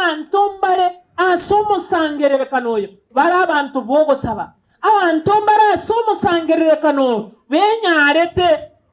Abanto mbare ase omosangererekano oyo bare abanto b'ogosaba. Abanto mbare ase omosangererekano oyo benyarete.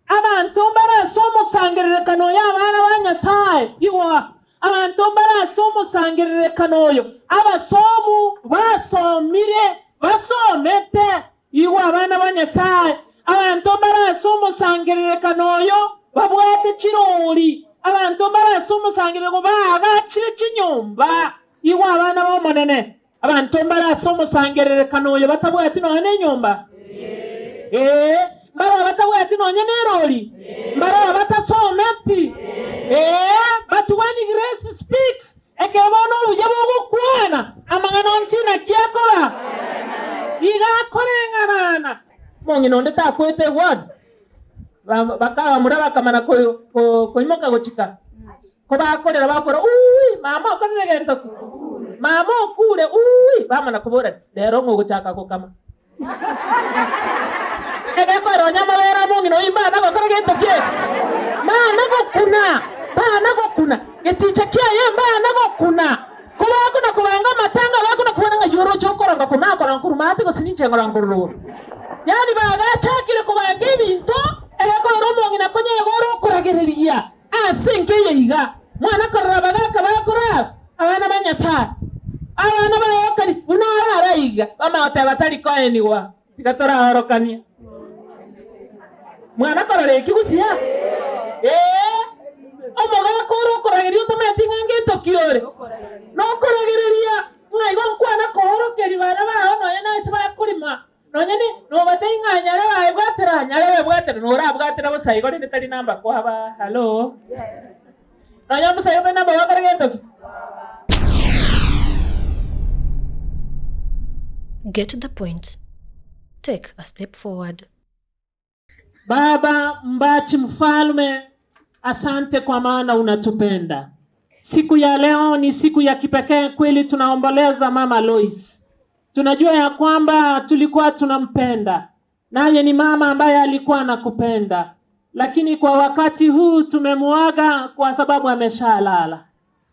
Abanto mbare ase omosangererekano oyo abana ba Nyasae. Igwa! Abanto mbare ase omosangererekano oyo abasomu basomire, basomete. Igwa abana ba Nyasae, abanto mbare ase omosangererekano oyo babwate chirori, abanto mbare ase omosangerereko baagachire chinyomba. Igwa abana b'Omonene, abanto mbare ase omosangererekano oyo batabwati nonya nenyomba. Ee, mbare abatabwati nonya nerori, mbare abatasometi. Ee, but when grace speaks, Ekero bono obuya bogokwana, amang'ana onsi naki akoba? Iga akoreng'ana. Omong'ina onde takwete egwadi, bakabamura bakamana koimoka gochika. Kobakorera bakora, Ui, mama okorire gento ki? Mama okure, ui! Bamana koborania, Rero ng'o ogochaka gokama? Egekora onye amabere among'ina oyio mbana gokora gento ki eke? Mbana gokuna, mbana gokuna geticha kiaye mbana gokuna. Kobakona kobanga amatanga bakona kobona ng'a yoroche okoronga koma akoronga korwa maate gose ninche nkoronga korwa rogoro. Yaani bagachakire kobanga ebinto egekora omong'ina konya igo ore okoragereria ase enka eye iga. Mwana korora abagaka bakora abana ba Nyasae, abana baye buna arare aiga, bamanya goteba tari koenigwa, tiga toraorokanie. Mwana korora eki gusia? Ee, omogaka ore okorageria otamanyeti ng'a ngento ki ore nokoragereria, ng'a igo nkwana koorokeria bana bao nonya nase bakorima Nonya nobatebie ng'a nyarebe aye bwatera, nyarebe bwatera, norabwatera bosa igo rende tari namba kwaba. Hallo? Nonya bosa igo tari namba gwakora gento ki? Get the point. Take a step forward. Baba Mbachi Mfalme, asante kwa maana unatupenda. Siku ya leo ni siku ya kipekee kweli, tunaomboleza Mama Lois. Tunajua ya kwamba tulikuwa tunampenda, naye ni mama ambaye alikuwa anakupenda, lakini kwa wakati huu tumemuaga kwa sababu ameshalala.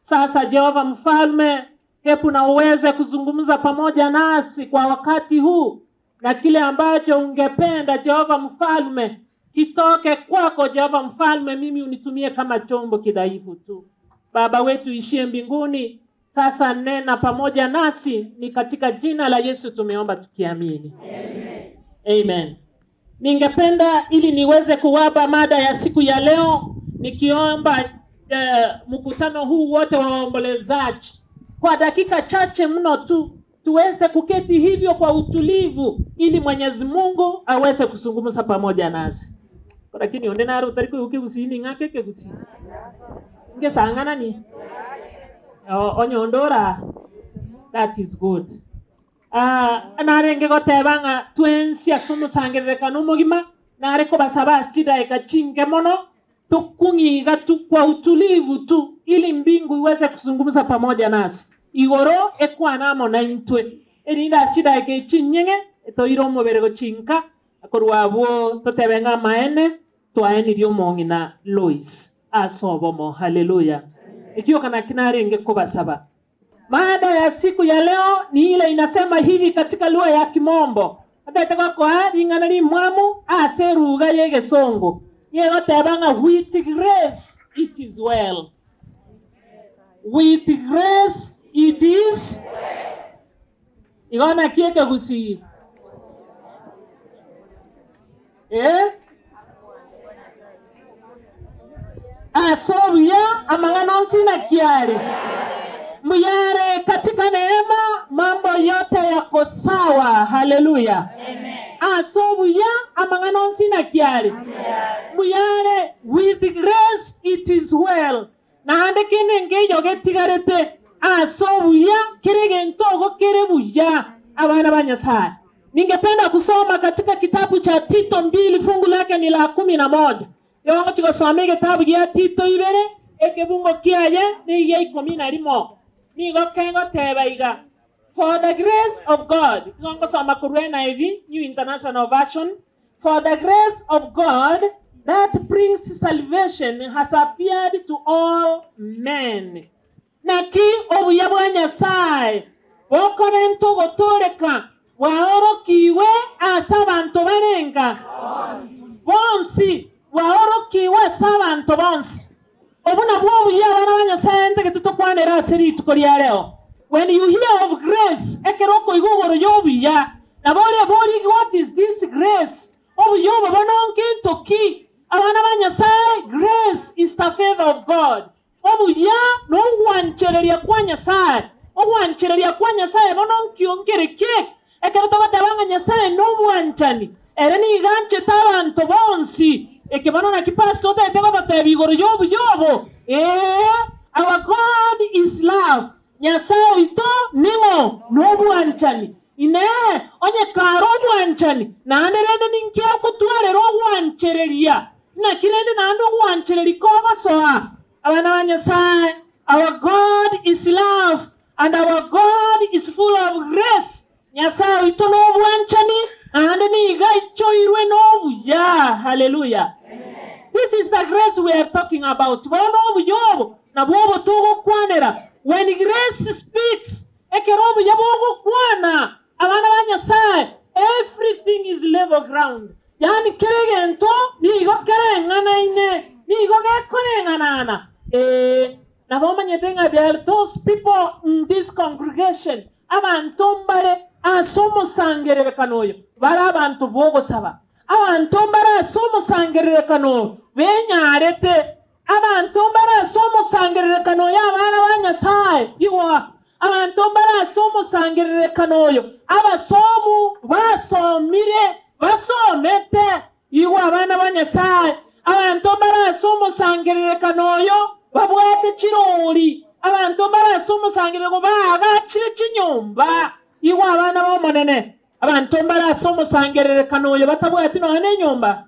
Sasa Jehova Mfalme, hebu na uweze kuzungumza pamoja nasi kwa wakati huu na kile ambacho ungependa Jehova Mfalme kitoke kwako Jehova Mfalme, mimi unitumie kama chombo kidhaifu tu. Baba wetu ishie mbinguni, sasa nena pamoja nasi, ni katika jina la Yesu tumeomba tukiamini, amen. Amen. Ningependa ili niweze kuwapa mada ya siku ya leo nikiomba eh, mkutano huu wote wa waombolezaji kwa dakika chache mno tu tuweze kuketi hivyo kwa utulivu ili Mwenyezi Mungu aweze kuzungumza pamoja nasi. Lakini onde naro utari koigwa kegusii ning'ake kegusii ngesang'anani onyondora that is good. Ah, narenge goteba ng'a twensi ase omosangererekano omogima nare kobasaba ase chidaeka chinke mono Tokung'iga tu kwa utulivu tu ili mbingu iweze kuzungumza pamoja nasi, igoro ekwane amo naintwe, erinde ase chidaeka echi chinyeng'e toire omobere gochia inka, na korwa abwo totebe ng'a amaene twaenirie omong'ina Lois ase obomo. Haleluya! Ekioka naki narenge kobasaba. Mada ya siku ya leo ni ile inasema hivi katika lugha ya kimombo, Otete gokoa ring'ana rimwamu ase eruga y'egesongo, nigo egoteba ng'a with grace it is well. With grace it is Igo naki ekegusii? Eh? Ase obuya amang'ana onsi naki are? Mbuya are katika neema mambo yote yako sawa. Haleluya. Ase obuya amang'ana onsi naki are? Mbuya are. With grace it is well. Naende kende nkeiyo getigarete ase obuya, kera egento ogo kere buya, abana ba Nyasae. Ningependa kusoma katika kitabu cha Tito mbili fungu lake ni la kumi na moja. Igo ngochia gosoma egetabu gia Tito ibere, ekebungo kiaye negia ikomi na rimo. Nigo kegoteba iga, For the grace of God, igo ngosoma korwa NIV, New International Version, For the grace of God that brings salvation has appeared to all men. Naki obuya bwa. bwa Nyasae bokorenta ogotooreka bwaorokigwe ase abanto barenga? Bonsi. Bwaorokigwe ase abanto bonsi. Obwo nabwo obuya abana ba Nyasae ntagete tokwanere ase rituko ria reo. When you hear of grace, ekero okoigwa igoro y'obuya, nabo oreborie what is this grace? Obuya obo bono ngento ki? Abana ba Nyasae, grace is the favour of God. Obuya nogwanchereria kwa Nyasae. Ogwanchereria kwa Nyasae bono nkio nkere ki? Ekero togoteba ng'a Nyasae nobwanchani, ere nigo anchete abanto bonsi. Eke bono naki pastor otagete gototebia igoro y'obuya obo? Ee, our God is love. Nyasae oito ning'o? Nobwanchani. Inee! Onye kare obwanchani, naende rende ninki agotwarera ogwanchereria? Naki rende naende ogwanchereria kogosoa? Abana ba Nyasae, our God is love, and our God is full of grace. Nyasae oito nobwanchani, naende nigo aichoirwe nobuya. Haleluya! This is the grace we are talking about. Bono obuya obo nabwo obo togokwanera. When grace speaks, ekero obuya bogokwana, abana ba Nyasae, everything is level ground. Yaani kera egento nigo kereng'anaine, nigo gekoreng'anana. Ee, nabo omanyete ng'a there are those people in this congregation, abanto mbare ase omosangererekano oyo, bare abanto b'ogosaba. Abanto mbare ase omosangererekano oyo benyarete. Abanto mbare ase omosangererekano oyo abana ba Nyasae. Igwa, abanto mbare ase omosangererekano oyo abasomu basomire, basomete. Igwa, abana ba Nyasae, abanto mbare ase omosangererekano oyo babwate chirori. Abanto mbare ase omosangererekano baagachire chinyomba. Igwa, abana b'Omonene, Abanto mbare ase omosangererekano oyo batabwati nonya nenyomba?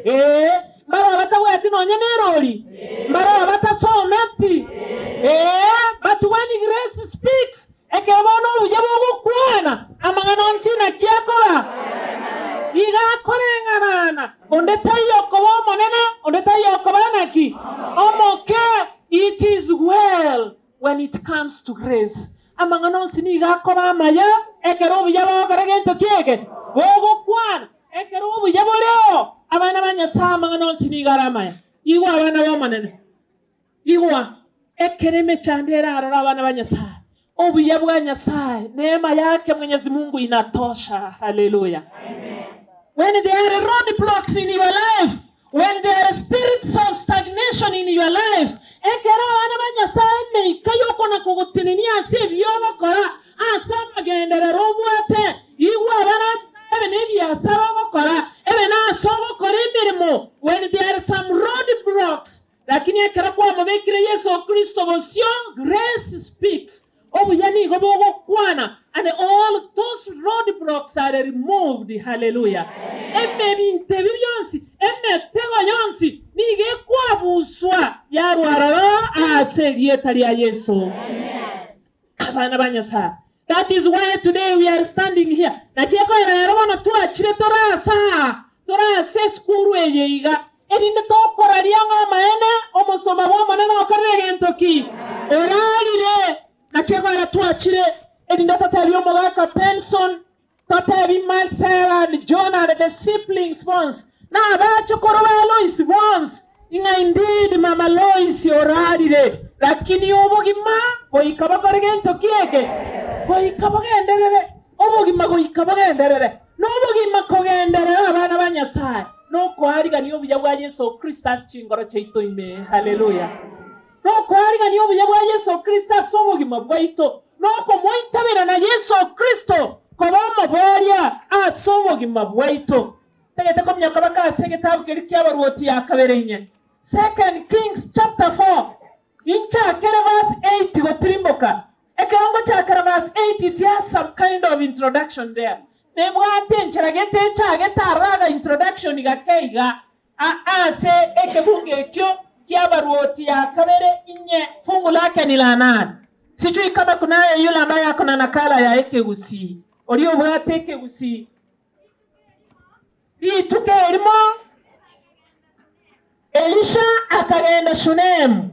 Ee. Mbare abatabwati nonya nerori? Mbare abatasometi? Ee. But when grace speaks, ekero bono obuya bogokwana, amang'ana onsi naki akoba? Iga akoreng'anana. Onde taiyo okoba omonene, onde taiyo okoba naki? Omoke. It is well. When it comes to grace, amang'ana onsi nigo akoba amaya ekero obuya bogokora gento kiege, bogokwana. Ekero obuya boreo, abana ba Nyasae amang'ana onsi nigo are amaya. Igwa abana b'Omonene, igwa, ekero emechando erarore abana ba Nyasae, obuya bwa Nyasae, neema yake Mwenyezi Mungu inatosha. Haleluya. When there are roadblocks in your life, When there are spirits of stagnation in your life, ekero abana ba Nyasae emeika y'okona kogotenenia ase ebiya ogokora, ase amagenderero obwate, igwa abana ba Nyasae ebe nebiasara ogokora, ebe nase ogokora emeremo, when there are some road blocks, lakini ekero kwamobekire Yeso Kristo bosio, grace speaks, Obuya nigo bogokwana, and all those road blocks are removed. Hallelujah. Ebinto ebi bionsi, emetego yonsi nigo ekwabuswa yarwa aroro ase erieta ria Yeso. Abana ba Nyasae. That is why today we are standing here. Naki ekoera ero bono twachire tore ase aa, tore ase esukuru eye iga. Erinde tokoraria ng'a amaene, omosomba bw'Omonene okorire egento ki? Orarire. Naki egoera twachire, erinde totebie omogaka Benson, totebie Marcel and John and the siblings bonsi, na abachokoro ba Lois bonsi, ing'a indeed mama Lois orarire, lakini obogima goika bokore gento ki eke? Goika bogenderere. Obogima goika bogenderere. Nobogima kogenderera abana ba Nyasae. Nokoarigania obuya bwa Yeso Kristo ase chingoro chiaito ime. Haleluya! Nokoarigania obuya bwa Yeso Kristo ase obogima bwaito, nokomoitabera na Yeso Kristo koba omoboria ase obogima bwaito. Ntagete kominyoka baka ase egetabu keria ki'Abaruoti ya kabere inye, Second Kings chapter 4, inchakere verse 8 gotirimboka. Ekero ngochakera verse 8 it has some kind of introduction there. Nebwate enchera gete echagete aroro aga introduction gake iga a ase ekebungo ekio ki'Abaruoti ya kabere inye fungu lake ni la nane. Sijui kama kunaye yule ambaye ako na nakala ya ekegusii. Oria obwate ekegusii. Rituko erimo Elisha akagenda Shunemu.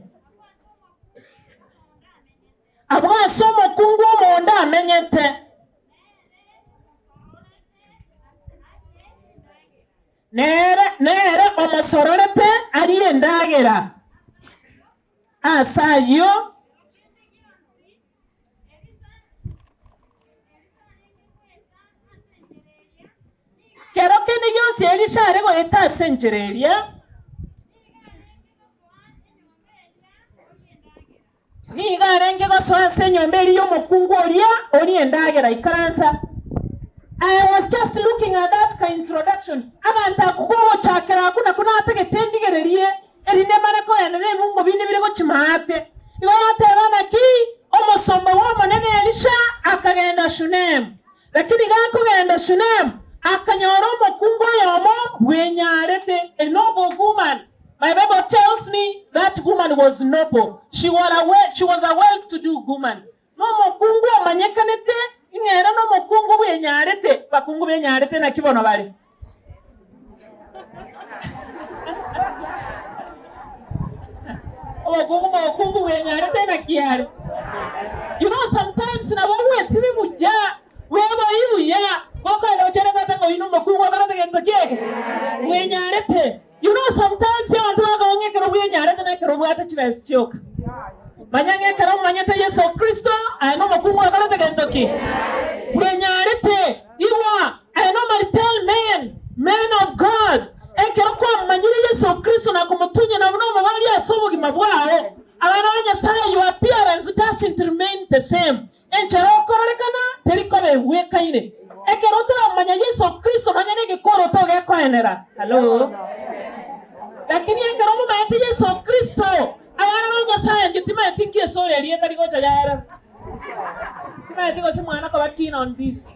Abwo ase omokungu omonda amenyete. Nere nere omosororete arie endagera. Ase ayio kero kende gionsi Elisha are goeta ase enchera eria, Nigo arenge gosoa ase enyomba eria y'omokungu oria oria endagera ikaransa. I was just looking at that ka introduction, abanto akwo kogochakera akwo nakwo natagete ndigererie erinde mare koenena ebungo binde bire gochia maate. Igo yateba naki omosomba bw'Omonene Elisha akagenda Shunemu. Lakini gakogenda Shunemu, akanyora omokungu oyomo bwenyarete, a noble woman. My Bible tells me that woman was noble. She was a well, she was a well-to-do woman. Nomokungu omanyekanete, ing'a ere nomokungu bwenyarete. Bakungu benyarete naki bono bare? Obokungu mokungu bwenyarete naki are. You know sometimes nabo ogwesibi buya, bweboi buya, gokoenda gochia gote ng'a oyio nomokungu okorete gento kiege, bwenyarete. You know sometimes abanto bakoigwa ng'a ekero bwenyarete nekero obwate chibesa chioka. Manya ng'a ekero omanyete Yeso Kristo, aye nomokungu okorete gento ki? Bwenyarete. Igwa, I normally tell men, men of God, ekero kwamomanyire Yeso Kristo na komotunyana buna omobori ase obogima bwao, abana ba Nyasae, your appearance doesn't remain the same. Enchera okororekana teri koba egwekaine. Ekero otaramomanya Yeso Kristo nonya negekoroto ogekoenera. Hallo? Lakini ekero omomanyete Yeso Kristo, abana ba Nyasae, inche timanyeti nki esore erieta rigocha yaerera. Timanyeti gose mwana koba keen on this.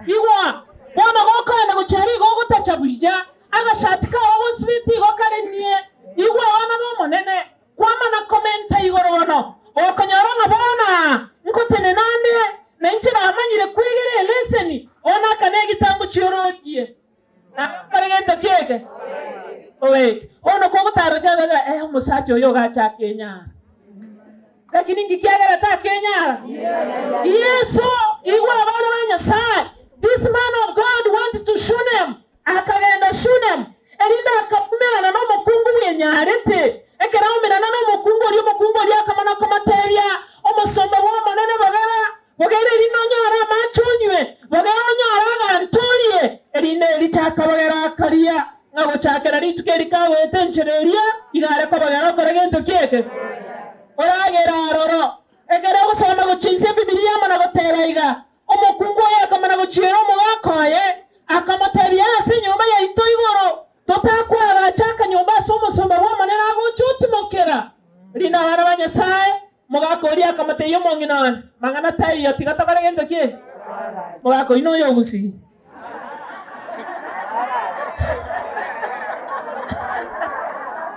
Igwa, bono gokoenda gochia aria igo ogotacha buya, agashati kao ogosibeti igo kare nie. Igwa abana b'Omonene, kwamana komenta igoro bono, gokonyora ng'a bono aa nkotenena ande, na inche namanyire kwegera eleseni, bono aka negitango chiorogie. Nakore gento ki eke? Oweke. Bono kogotara oche agoteba, eh, omosacha oyo ogacha akenyara. Lakini inki kiagera takenyara? Yeso, igwa abana ba Nyasaye, this man of God went to Shunem, akagenda Shunem, erinde akaumerana nomokungu bwenyarete. Ekero aumerana nomokungu oria, omokungu oria akamana komotebia, Omosomba bw'Omonene bogera Bogere erinde onyore amache onywe, bogere onyore aganto orie, erinde Elija akabogera akaria, ng'a gochakera rituko eri kagoeta enchera eria, iga are kobogera okore gento ki eke? Oragere aroro. Ekero ogosoma gochia inse Ebibilia amo na goteba iga, Omokungu oyo akamana gochiera omogaka oye, akamotebia, Ase enyomba yaito igoro totakoagacha akanyomba ase omosomba bw'Omonene agocha otimokera. Erinde abana ba Nyasae Omogaka oria akamotebia omong'ina one, Mang'ana taiyo, tiga tokore gento ki? Omogaka oyio noyo ogusii.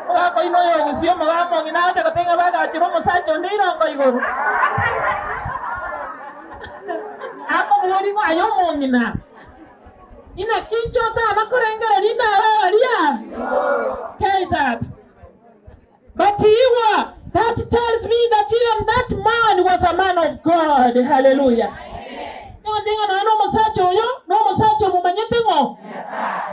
Omogaka oyio noyo ogusii, omogaka omong'ina agocha gotebia ng'a bagachire omosacha onde irongo igoro. Akoborigwa, Aye omong'ina, inaki inche otama korengereria indabe abaria? Kei tata. But igwa, that tells me that even that man was a man of God. Hallelujah. Nigo nte ng'a nonya nomosacha oyo, nomosacha omomanyete ng'o?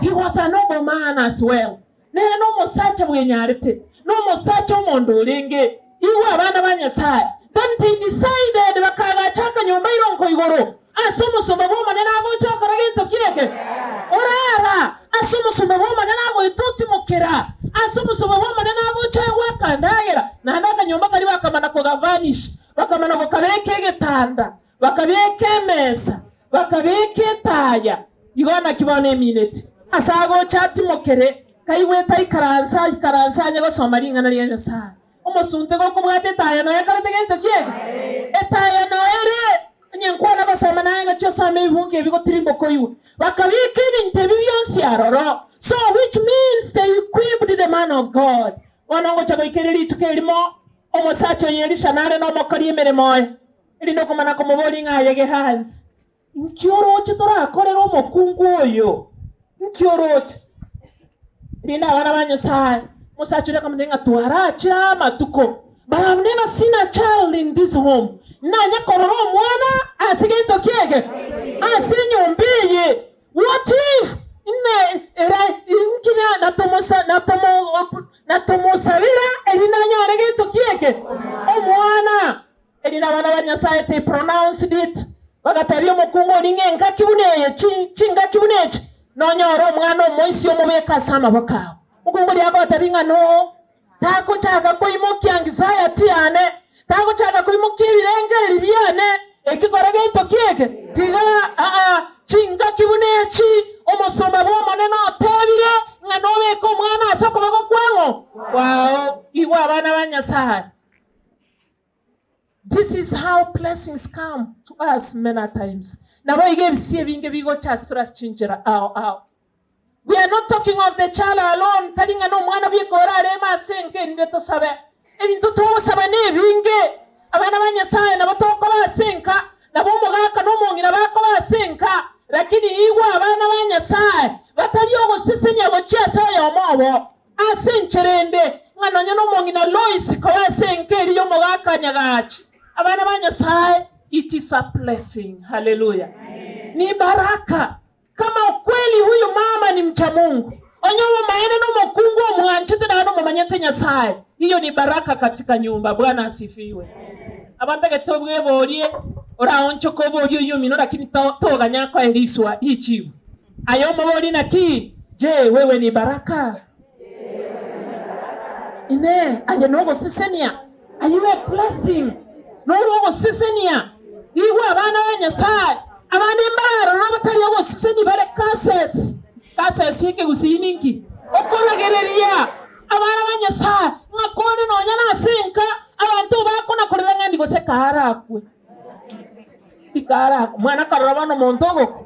He was a noble man as well. Nere nomosacha bwenyarete, nomosacha omonto orenge. Igwa abana ba Nyasaye. Then they decided bakagacha akanyomba ironko igoro ase omosomba bw'Omonene agocha okora gento ki eke? Orara ase omosomba bw'Omonene agoeta otimokera ase omosomba bw'Omonene agocha oegwa akandagera. Naende akanyomba karia bakamana kogavanish, bakamana gokabeka egetanda, bakabeka emesa, bakabeka etaya. Igo naki bono emineti ase agocha atimokere, kaigwete aikaranse aikaranse anye gosoma ring'ana ria Nyasae. Omosunte gokobwata etaya noyo ekorete gento ki eke? Etaya noyo ere onye nkwana gosoma naye ng'a chiosome ebibungo ebi gotirimboka oigwe. Bakabeka ebinto ebi bionsi aroro. So which means they equipped the man of God. Bono ngocha goikeria rituko erimo, omosacha oyo Elisha nare nomokori emeremo oye, erinde okomana komoboria ng'a aye Gehazi, Inki oroche torakorere omokungu oyo? Inki oroche? Rinde abana ba Nyasae, omosacha oria akamotebia ng'a twarache amatuko, but I have never seen a child in this home. Nanye korora omwana ase gento kiege ase enyomba eye. What if ine era inki natomosa natomo natomosabera eri nanyore gento kiege omwana. Eri nabana ba Nyasae they pronounced it bagatebia omokungu oria ng'a engaki buna eye chingaki buna echi nonyore omwana omoisia omobeke ase amaboko ao. Omokungu oria agotebia ng'a no Tagochaka koimokia anxiety yane, tagochaka koimokia ebirengererio biane, ekikora gento kieke, tiga aa, chingaki buna echi, omosomba bw'Omonene otebire ng'a nobeke omwana ase okoboko kwang'o kwao. Igwa abana ba Nyasae. This is how blessings come to us many times. Naboigo ebisio ebinge bigocha ase tore ase chinchera ao ao. We are not talking of the child alone, tari ng'a nomwana bweka orareme ase enka erinde tosabe. Ebinto togosaba nebinge. Abana ba Nyasaye nabo tokoba ase enka, nabo omogaka na omong'ina bakoba ase enka, lakini igwa abana ba Nyasaye batari ogosesenia gochia ase oyomo obo. Ase enchera ende, ng'a nonya nomong'ina Loisi koba ase enka eria y'omogaka Nyagachi. Abana ba Nyasaye, it is a blessing. Haleluya. Ni baraka. Kama ukweli huyu mama ni mcha Mungu, onye obomaene nomokungu omwanchete naende omomanyete Nyasaye, hiyo ni baraka katika nyumba. Bwana asifiwe. Abantagete obweborie, oraonchoke oborie oyio omino lakini toganya akoe riswa richibu. Aye omoborie naki? Je, wewe ni baraka? Inee, aye nogosesenia? Are you a blessing? Nore ogosesenia? Igwa abana ba Nyasae, abande mbararore abatari ogosesenia bare curses. Curses ekegusii ninki? Okoragereria abana ba Nyasae ng'a kore nonya nase enka abanto bakona korera ng'a ndi gose karakwe. Ndikarakwe. Mwana karora bono omonto ogokwa.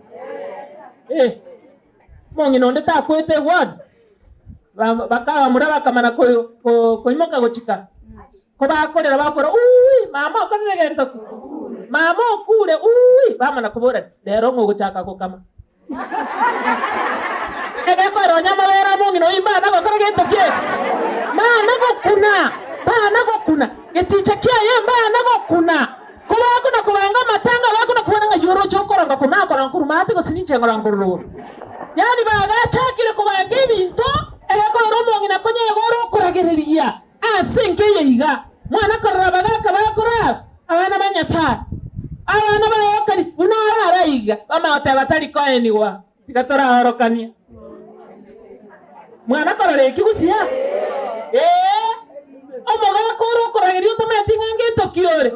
Eh. Omong'ina onde takwete egwadi. Bakabamura bakamana koimoka gochika. Kobakorera bakora uui mama okorire gento ki? Mama okure uui bamana koborania rero ng'o ogochaka gokama. Egekora onye amabere among'ina oyio mbana gokora gento ki eke? Mbana gokuna, mbana gokuna geticha kiaye mbana gokuna. Kobakona kobanga amatanga bakona kobona ng'a yoroche okoronga komakora nkoruma ate gose ninche ngora nkorororo. Yaani bagachakire kobanga ebinto egekora omong'ina konya igo ore okoragereria ase enka eye iga. Mwana korora abagaka bakora abana ba Nyasae, abana baye buna arara iga bamanya goteba tari koenigwa. Tiga toraorokanie. Mwana korora eki gusia? Ee, omogaka ore okorageria otomanyeti ng'a ngento ki ore.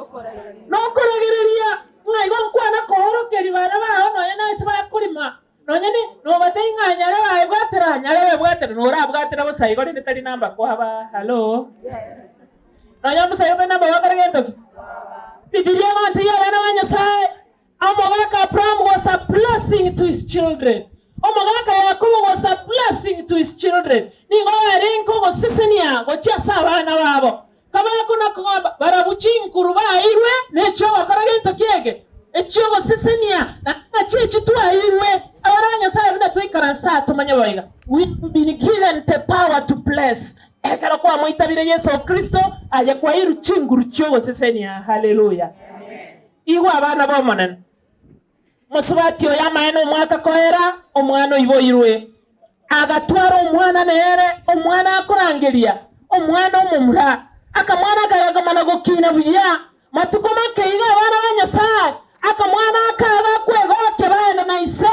Nokoragereria ng'a igo nkwana koorokeria bana bao nonya nase bakorima, nonya ne nobatebia ng'a nyarebe aye bwatera, nyarebe bwatera, norabwatera bosa igo rende tari namba kwaba hallo. Nonya bosa igo tari namba gwakora gento ki? Bibilia egontebia abana ba Nyasaye. Omogaka Abraham was a blessing to his children. Omogaka Yakobo was a blessing to his children. Nigo yarenge ogosesenia gochia ase abana babo. Kabakona kogamba barabwo chinkuru baeirwe nechiogokora gento kiege echiogosesenia nachi echi twaeirwe. Abana ba Nyasaye buna twaikaranse aa tomanye boiga. We have been given the power to bless. Ekero kwamoitabire Yeso Kristo aye kwaeirwe chinguru chiogosesenia. Haleluya. Igwa abana b'Omonene. Mosubati oyo amaene omwaka koera, omwana oiboirwe, agatwara omwana nere, omwana akorangeria, omwana omomura. Akamwana aka gakamana gokina buya. Matuko make iga abana ba Nyasae, akamwana aka gakwegokia baende na ise,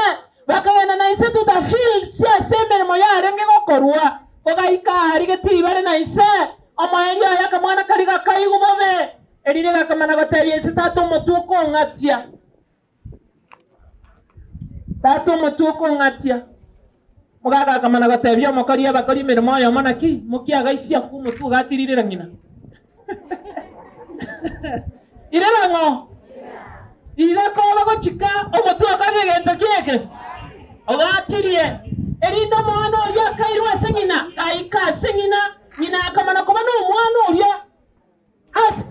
bakagenda na ise to the fields ase emeremo yarenge gokorwa. Kogaika aria getii bare na ise, omoerio oye akamwana karia gakaigwa bobe. Erinde gakamana gotebia ise, Tata omotwe okong'atia, tata omotwe okong'atia. Omogaka akamana gotebia omokori abakori emeremo oyomo, Naki mokiagaisia akwo omotwe ogatirire ng'ina? Irera ng'o? Iga koba gochika omotwe okorire gento kieke? Ogatirie. Erinde omwana oria akairwa ase ng'ina, gaika ase ng'ina, ng'ina akamana koba nomwana oria. Ase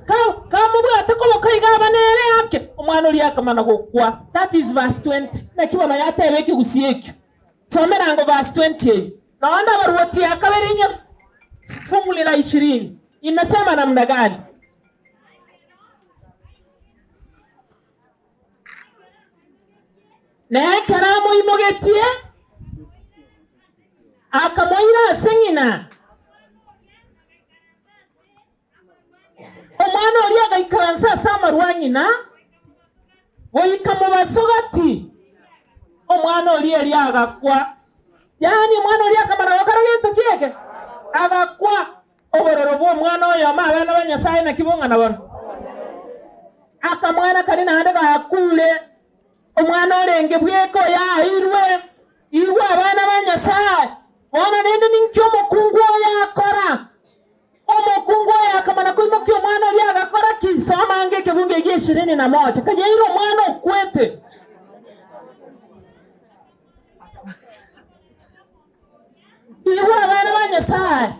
kamobwate koboko iga aba nere ake, omwana oria akamana gokwa. That is verse 20. Naki bono yateba ekegusii ekio. Somera ango verse 20 eyio. Nonya abaruoti ya kabere inye fungu la ishirini imesema namna gani? Na ekero amoimogetie, akamoira ase ng'ina. Omwana oria agaikaransa ase amarwa a ng'ina goika mobaso gati. Omwana oria erio agakwa. Yaani omwana oria akamana gokora gento ki eke? Agakwa. Obororo bw'omwana oyomo abana ba Nyasae naki bong'ana bono? Akamwana karia naende gakure. Omwana orenge bweka oyo aeirwe, igwe abana ba Nyasae. Bono rende ninki omokungu oyo akora? Omokungu oyo akamana koimokia omwana oria agakora ki? Soma ange ekebungo egia ishirini na moja. Kayeire omwana okwete. Igwe abana ba Nyasae,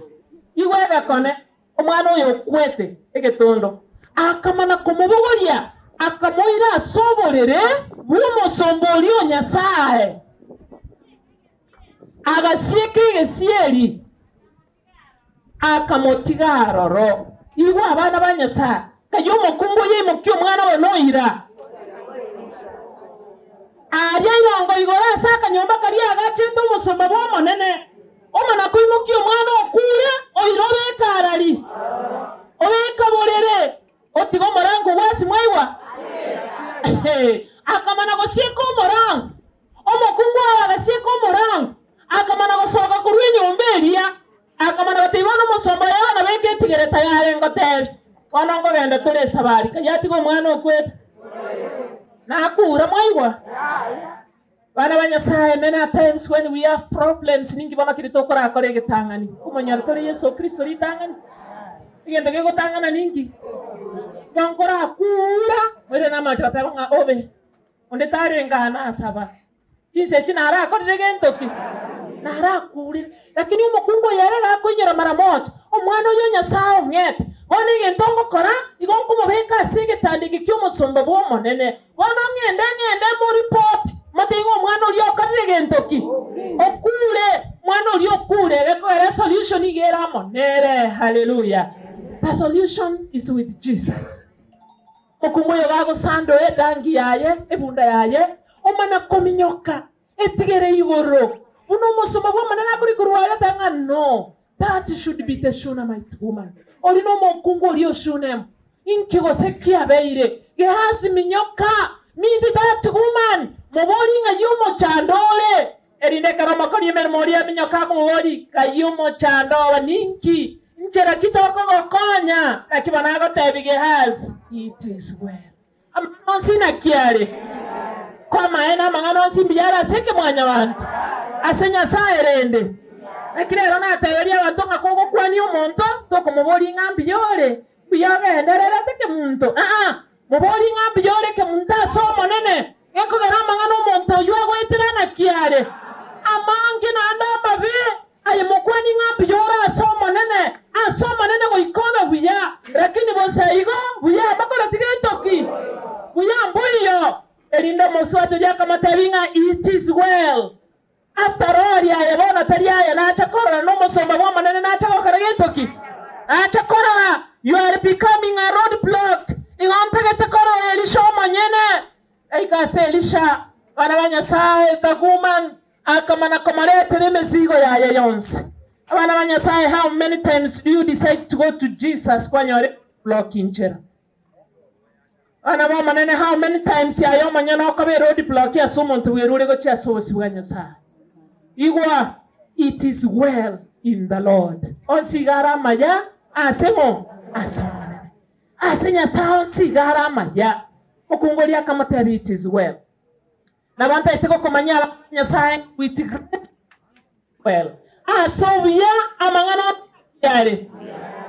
igwe egekone. Omwana oyo okwete egetondo akamana komobogoria, akamoira ase oborere bw'omosomba oria o Nyasae, agasieka egesieri, akamotiga aroro. Igwa abana ba Nyasae, kayia omokungu oyo aimokia omwana bono oira. Aaria irongo igoro ase akanyomba karia agachete omosomba bw'Omonene, omana koimokia omwana okure, oire obeke arari, obeke borere, otige omorango gwasi mwaigwa? Akamana gosieka omorango, omokungu oye agasieka omorango, akamana gosoka korwa enyomba eria, akamana gotebia bono omosomba oye bono beka etigere tayare ngotebi, bono nkogenda tore esabari, kayia atiga omwana okwete. Nakura mwaigwa? Bana ba Nyasaye, many a times when we have problems ninki bono keri tokorakora egetang'ani? Komonyora tore Yeso Kristo ritang'ani. Egento gegotang'ana ninki? Igo nkorakura, moirane amache bateba ng'a obe. Onde tarenge aa nasaba. Chinsa echi narakorire gento ki? Narakurire. Lakini omokungu oyo ere gakoinyora mara moja, omwana oyo Nyasae ong'ete. Bono egento ngokora, igo nkomobeka ase egetanda eke ki'omosomba bw'Omonene. Bono ng'ende ng'ende moripoti, motebie ng'a omwana oria okorire gento ki? Okure. Omwana oria okure, gekogera esolution iga ere amo nere. Haleluya. The solution is with Jesus. Omokungu oyo gagosandoa edangi yaye, ebunda yaye, omana kominyoka, etigere igoro, buna omosomba bw'Omonene akore korwa aye ata ng'a no, that should be the Shunammite woman. Oria nomokungu oria o Shunemu. Inki gose kiabeire? Gehazi minyoka, meet that woman, moborie ng'ai omochando ore. Erinde ekero omokori emeremo oria aminyoka akomoboria, Ng'ai omochando oba ninki? Nchera ki tokogokonya? Naki bono agotebia Gehazi, It is well. Amang'ana onsi naki are? Kw'amaene amang'ana onsi mbuya are ase ekemwanyabanto, ase Nyasae rende. Naki rero nateberia abanto ng'a kogokwania omonto, tokomoboria ng'a mbuya ore, mbuya ogendererete kemonto. Aa, moborie ng'a mbuya ore kemonto ase Omonene, Gekogera amang'ana omonto oyio agoetera naki are amange naende amabe, aye mokwani ng'a mbuya ore ase Omonene, ase Omonene goika obe buya, lakini bosa igo buya mbakoreti gento ki? Buya mboiyo. Erinde omosubati oria akamotebia ng'a it is well. After all aye bono tari aye nacha korora nomosomba bw'Omonene nacha gokora gento ki? Nacha korora you are becoming a road block igo ntagete korora Elisha omonyene. Gaika ase Elisha abana ba Nyasae the woman akamana komoretera emesigo yaye yonsi. Abana ba Nyasae how many times do you decide to go to Jesus kwanyora block inchera? Abana b'Omonene, how many times aye omonyene okoba eroad block ase omonto bwerure gochia ase obosio bwa Nyasae? Igwa, it is well in the Lord. Onsi iga are amaya ase ng'o? Ase Omonene. Ase Nyasae onsi iga are amaya. Omokungu oria akamotebia it is well. Nabo ntaete gokomanyia abana ba Nyasae with great well. Ase obuya amang'ana onsi are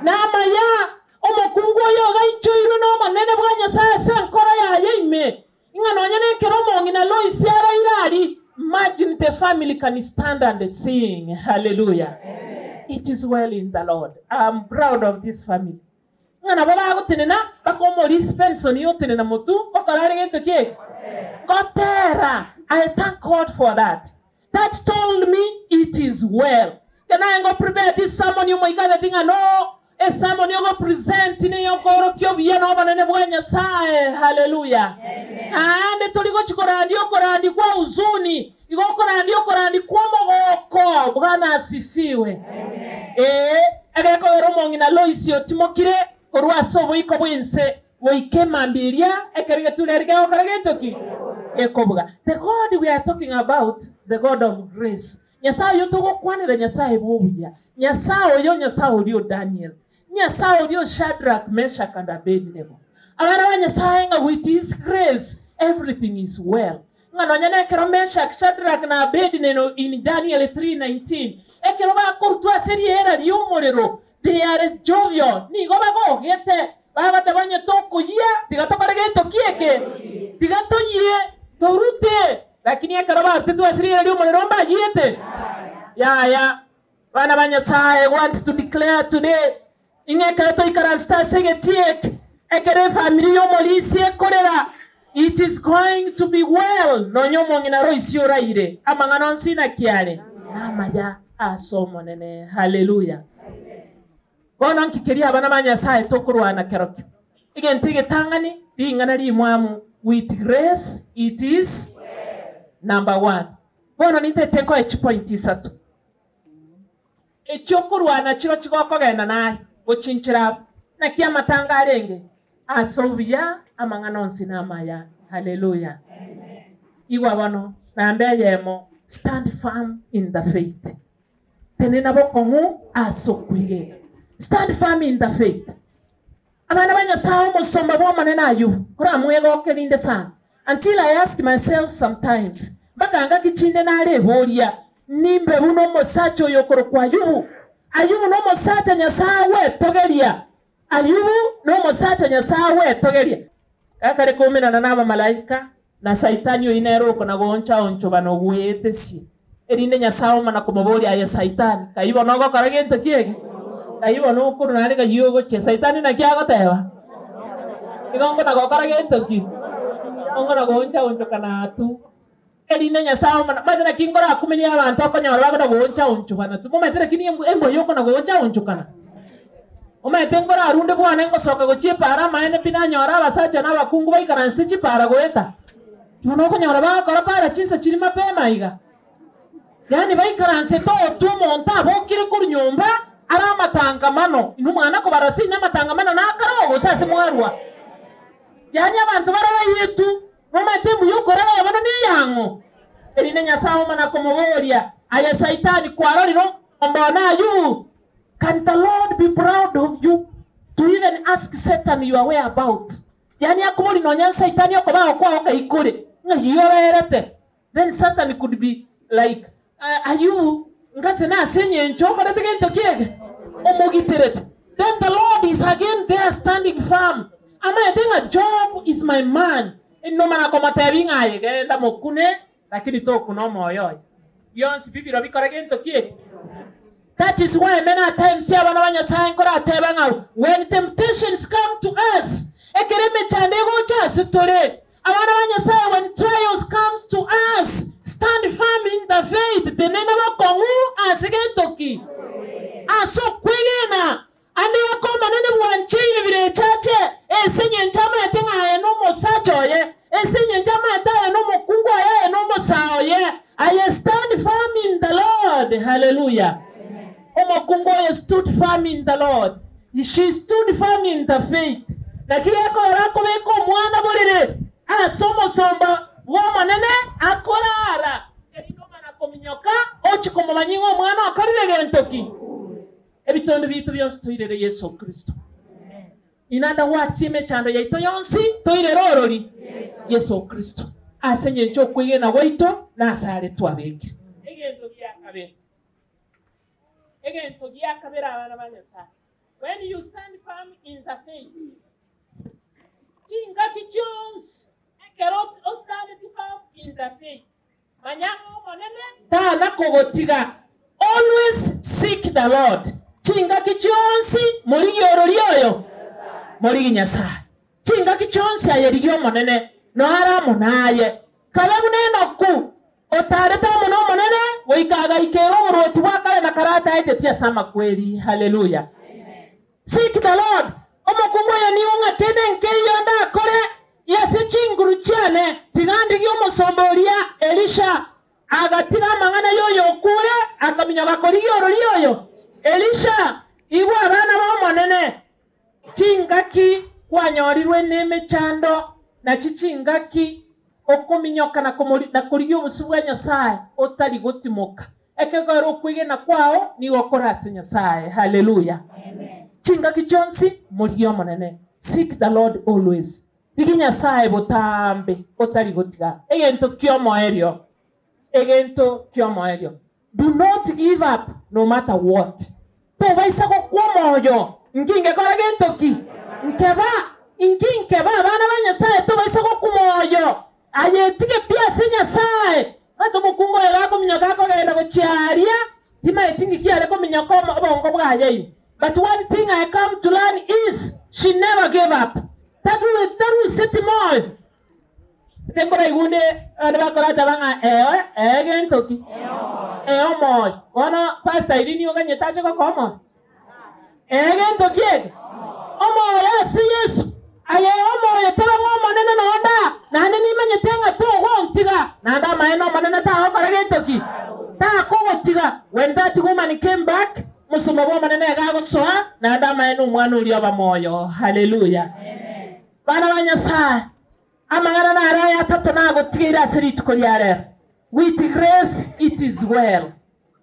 namaya. Omokungu oyo ogaichoirwe n'obonene bwa Nyasae ase enkoro yaye ime, ng'a nonya nekero omong'ina Loisi araire aria, imagine the family can stand and sing hallelujah. It is well in the Lord. I'm proud of this family. Ng'a nabo bagotenena mpaka omorisi Benson otenena motu gokora are gento ki eke? Gotera. I thank God for that. That told me it is well. Ekero naye ngo prepare this sermon omoika agati ng'a no esermon ogo present niyo okorokia obuya na obonene bwa Nyasaye. Hallelujah. Naende tori gochia korandia okorandia kwa huzuni, igo okorandia okorandia kw'omogoko. Bwana asifiwe. Ee, egekogera omong'ina Loisi otimokire korwa ase oboiko bw'ense goika emambia eria ekero egetureri gegokora gento ki? Gekobuga. The God we are talking about, the God of grace. Nyasae oyio togokwanera Nyasae bw'obuya, Nyasae oyo Nyasae oria o Daniel, Nyasae oria o Shadrach, Meshach and Abednego. Abana ba Nyasae ng'a with his grace everything is well. Ng'a nonya nekero Meshach, Shadrach na Abednego in Daniel 3:19, ekero bakorutwa ase riera ri'omorero, they are jovial, nigo bagogete, bagoteba onye tokoyia, tiga tokore gento ki eke? Tiga toyie, torute. Lakini ekero barutetwe ase riera ri'omorero mbayiete? Yaya. Bana ba Nyasae, I want to declare today, ing'a ekero toikaransete ase egetii eke, ekero efamiri y'omorisia ekorera, it is going to be well, nonya omong'ina Roisi oraire, amang'ana onsi naki are? Namaya ase Omonene. Haleluya. Bono nki keria abana ba Nyasae tokorwana kerokio? Egento egetang'ani, ring'ana rimwamu, with grace it is number one. Bono nintete nkoe chipointi isato. Echi'okorwana chiro chigokogenda naye gochinchera abwo. Naki amatanga arenge ase obuya, amang'ana onsi namaya. Haleluya! Igwa bono, namba eyemo, stand firm in the faith. Tenena bokong'u ase okwegena. Stand firm in the faith. Abana ba Nyasae omosomba bw'Omonene Ayubu, koramwegoke rinde sana. Until I ask myself sometimes, mpaka ngaki chinde nareboria, nimbe buna omosacha oyo okorokwa Ayubu? Ayubu nomosacha Nyasae agwetogeria. Ayubu nomosacha Nyasae agwetogeria. Gakare koumerana nabamalaika, na Saitani oyio nere okona-gooncha-onchobana ogweetesie, erinde Nyasae omana komoboria, Aye Saitani, kai bono ogokora gento ki eke? Kai bono okorwa nare ng'ai ogochia? Saitani naki agoteba? Igo nkona-gokora gento ki? Nkona-gooncha-onchokana atu, erinde Nyasae omana. Omanyete naki nkorakumirie abanto okonyora bakona-gooncha-onchobana tu? Momanyete naki embwa eyio okona-gooncha-onchokana? Omanyete nkorarunde bwane ngosoka gochia epaara amaene pi nanyore abasacha na abakungu baikaransete chipaara goeta. Bono okonyora bagokora paara chinsa chiria mapema iga. Yaani baikaransete otwe omonto abokire korwa nyomba are amatangamano. Inwe mwana kobara ase inwe amatangamano nakare oo gose ase mwarwa. Yaani abanto bararayetwe Momanyete mbuya okorara oyo bono neyang'o? Erinde Nyasae omana komoboria, Aye Saitani, kwarorire omomba one Ayubu? Can the Lord be proud of you to even ask Satan your whereabouts? Yaani akobori nonya Saitani okobao kwao kai kore, ng'ai oberete? Then Satan could be like, uh, Ayubu, ngase nase engencho okorete gento kiege omogiterete. Then the Lord is again there standing firm. Amaete ng'a Job is my man. Nomana komotebi ng'a aye genda mokune lakini tokuna omoyo oye. Bionsi bibiro bikore gento kiege. That is why many a times abana ba Nyasaye nkorateba ng'a when temptations come to us, ekero emechando egocha ase tore, Abana ba Nyasae, when trials comes to us, stand firm in the faith, tenena bokong'u ase gento ki? Ase okwegena. Ande ak'Omonene bwancheire birechache, ase engencho amaete ng'a aye nomosacha oye, ase engencho amaete aye nomokungu oye, aye nomosaa oye. Aye stand firm in the Lord. Hallelujah. Omokungu oyo stood firm in the Lord. She stood firm in the faith. Naki gekorora akobeka omwana borere ase omosomba bw'Omonene akorara, erinde omana kominyoka ochie komomanyia ng'a omwana okorire gento ki. Ebitondo biaito bionsi toirere Yeso Kristo. In other words, emechando yaito yonsi toirere orori? Yeso Kristo. Ase engencho okwegena gwaito nase are twabekire. Egento gia kabere. Egento gia kabere abana ba Nyasae, when you stand firm in the faith, chingaki chionsi ekero ostandeti firm in the faith, manya ng'a Omonene tana kogotiga. Always seek the Lord, chingaki chionsi morigie orori oyo, morigie Nyasae. Chingaki chionsi aye rigia Omonene, noare amo naye. Kabe buna Enoku, otaarete amo n'Omonene goika agaikera oboruoti bwa kare na kare ataeteti ase amakweri. Haleluya! Seek the Lord. Omokungu oyo nigo ng'a kende nkeiyo ndakore. Ase chinguru chiane tiga ndigie omosomba oria Elisha. Agatiga amang'ana y'oyokure, akaminyoka korigia ororia oyo Elisha. Igwa abana b'Omonene, chingaki kwanyorirwe nemechando, nachi chingaki okominyoka na na korigia obosio bwa Nyasae otari gotimoka. Ekegoro okwegena kwao nigo kore ase Nyasae. Haleluya! Chingaki chionsi morigie Omonene, seek the Lord always. Rigia Nyasae botambe otari gotiga. Egento ki'omoerio, egento ki'omoerio, do not give up no matter what. Tobaisa gokwa omoyo, inki ngekora gento ki? Nkeba, inki nkeba abana ba Nyasae tobaisa gokwa moyo. Aye etige pi ase Nyasae. Omanyete omokungu oyo gakominyoka akogenda gochia aria, timaeti ng'iki are kominyoka obongo bwaye ime. But one thing I come to learn is she never gave up. Taruseti moyo. Eke nkoraigune abande bakorataba ng'a eeh ee gento ki? Ee omoyo. Bono Pastor Irene oganyete ache gokoa omoyo? Ee gento ki eke? Omoyo ase Yeso. Aye omoyo teba ng'a Omonene nonde aa, naende nimanyete ng'a togontiga, naende amaene Omonene tagokora gento ki? Takogotiga. When that woman came back, Omosomba bw'Omonene iga agosoa, naende amaene omwana oria oba moyo. Haleluya! Bana ba Nyasae, amang'ana naro aya atato nagotigeire ase rituko ria rero, With grace it is well.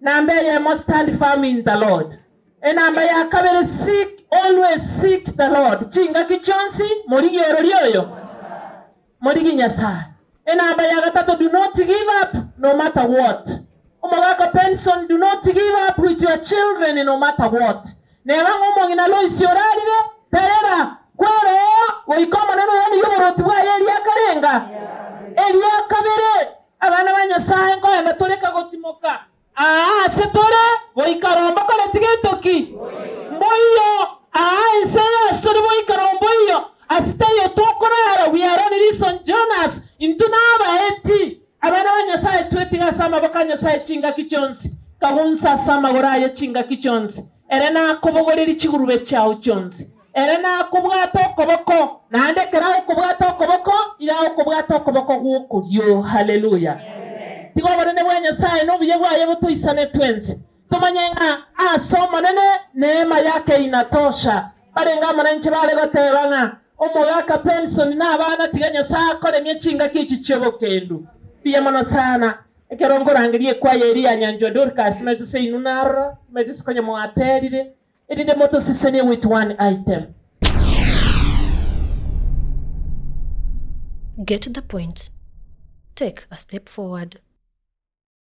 Namba eyemo, stand firm in the Lord. Enamba ya kabere, seek, always seek the Lord. Chingaki chionsi morigie ororia oyo, morigie Nyasae. Enamba ya gatato, do not give up no matter what. Omogaka Benson, do not give up with your children no matter what. Neba ng'a omong'ina Loisi orarire, terera, kwera oo, goika Omonene oiranirie oborwoti bwaye eria karenga? Eria kabere. Abana ba Nyasae, nkoenda tore kagotimoka aa ase tore, goika rombo koreti gento ki? Mboiyo. Aa ense eye ase tore goika rombo iyo, ase taiyo tokorara, we are only sojourners, intwe nabaeti. Abana ba Nyasae twetige ase amaboko a Nyasae chingaki chionsi, kagunsa ase amagoro aye chingaki chionsi. Ere nakobogorerie chigurube chiao chionsi. Ere nakobwate okoboko, naende ekero agokobwata okoboko, iga agokobwata okoboko gw'okorio. Haleluya! Tiga obonene bwa Nyasae na obuya bwaye botoisane twensi, tomanye ng'a ase Omonene neema yake inatosha. Barenge amo nainche bare goteba ng'a omogaka Benson na abana tiga Nyasae akoremie chingaki echi chi'obokendu. Mbuya mono sana. Ekero nkorangeria ekwaya eria ya Nyanchwa Dorcas, timanyeti seino narora, timanyeti ase konya mwaterire. Erinde motosesenie with one item. Get the point. Take a step forward.